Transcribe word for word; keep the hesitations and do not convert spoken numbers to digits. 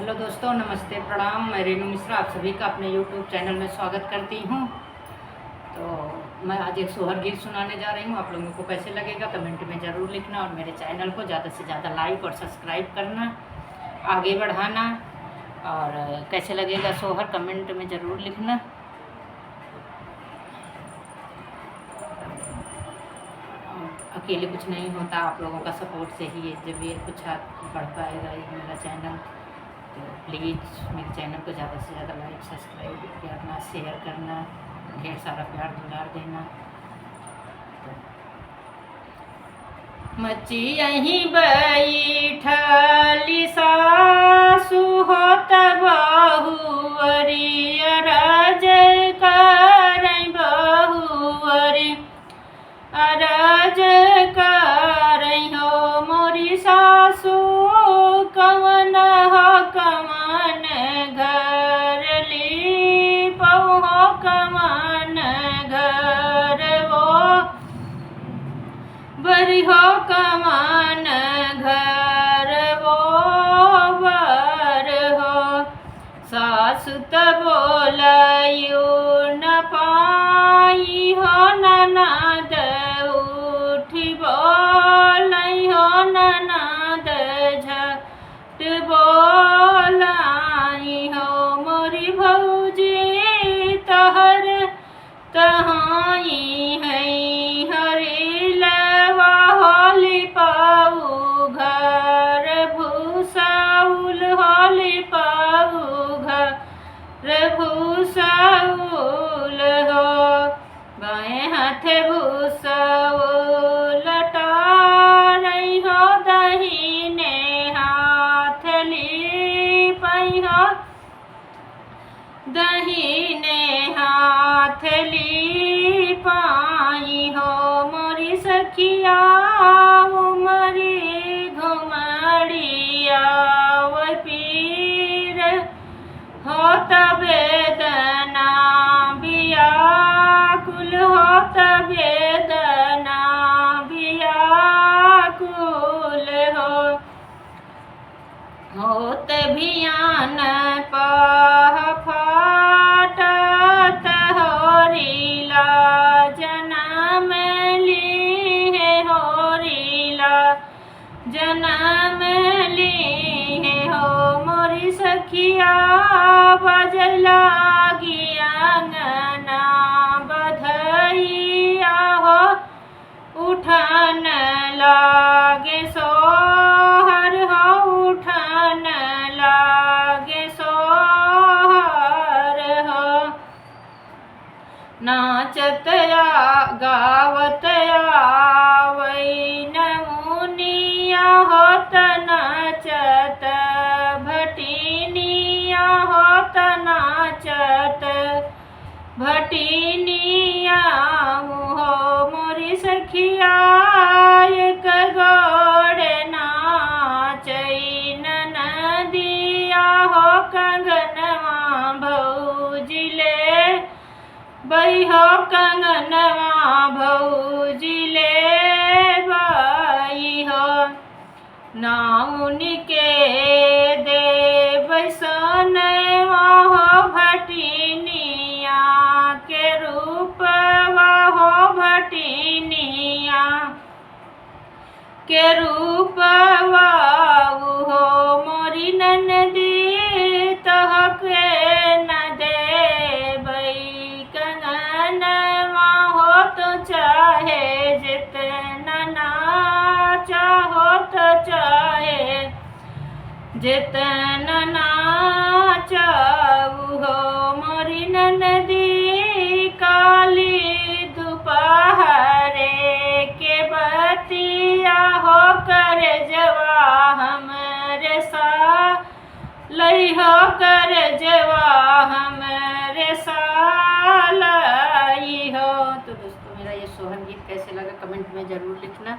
हेलो दोस्तों, नमस्ते, प्रणाम। मैं रेनू मिश्रा आप सभी का अपने YouTube चैनल में स्वागत करती हूँ। तो मैं आज एक सोहर गीत सुनाने जा रही हूँ। आप लोगों को कैसे लगेगा, कमेंट में ज़रूर लिखना और मेरे चैनल को ज़्यादा से ज़्यादा लाइक और सब्सक्राइब करना, आगे बढ़ाना। और कैसे लगेगा सोहर, कमेंट में ज़रूर लिखना। अकेले कुछ नहीं होता, आप लोगों का सपोर्ट से ही ये जब ये कुछ आगे बढ़ पाएगा ये मेरा चैनल। तो प्लीज मेरे चैनल को ज़्यादा से ज़्यादा लाइक, सब्सक्राइब करना, शेयर करना, ढेर सारा प्यार दुलार देना। तो मचियही बैठली सासु होत बहुअरी, अरज करई बहुअरी, अरज करई हो मोरी सासु, कवन हो कवन घर लीपउ हो कवन घर वो बरी हो कवन घर वो बर हो। सासु त बोलयु न पाई हो ननद, उठी बोलई हो ननद, झट बोलाई हो मोरी भौजी तोहर तहाई है हरिलवा होली पाऊ घर भूसाउल होली पाऊ घर भूसाउल हो। बाएं हाथ भूसाउल टारई हो, दहिने हाथ लीपई हो, दहिने हाथ लीपाई हो मोरी सखिया, उमरी घुमड़िया वह पीर होत बेदना बियाकुल, होत बेदना बियाकुल हो। होत भियान पह फाटत होरिला, जनम लीहे होरिला, जनम लीहे हो मोरी सखिया, बजै लागी अंगना बधइया हो। उठन लागे सोहर हो, उठन लागे सोहर हो। नाचत आ, गावत आवै नमुनिया होत नाचत, भटिनिया होत नाचत, भटिनिया हो मोरी सखिया, एक गोड़ नाचै ननदिया हो, कंगनवा भौजी लेबइ हो, कंगनवा भौजी लेबइ हो। नाउन के देबै सोनवा हो भटिनिया के रूपवा हो भटिनिया के रूपवा हो मोरी ननदी तोहके न देबै कंगनवा हो तो चाहे जितना नाचा हो तो चाहे जितना नाचा हो मोरी ननदी काली दुपहरे के बतिया हो करजवा हमरे सा लई हो करजवा हमरे सालई हो। तो दोस्तों, मेरा ये सोहर गीत कैसे लगा, कमेंट में ज़रूर लिखना।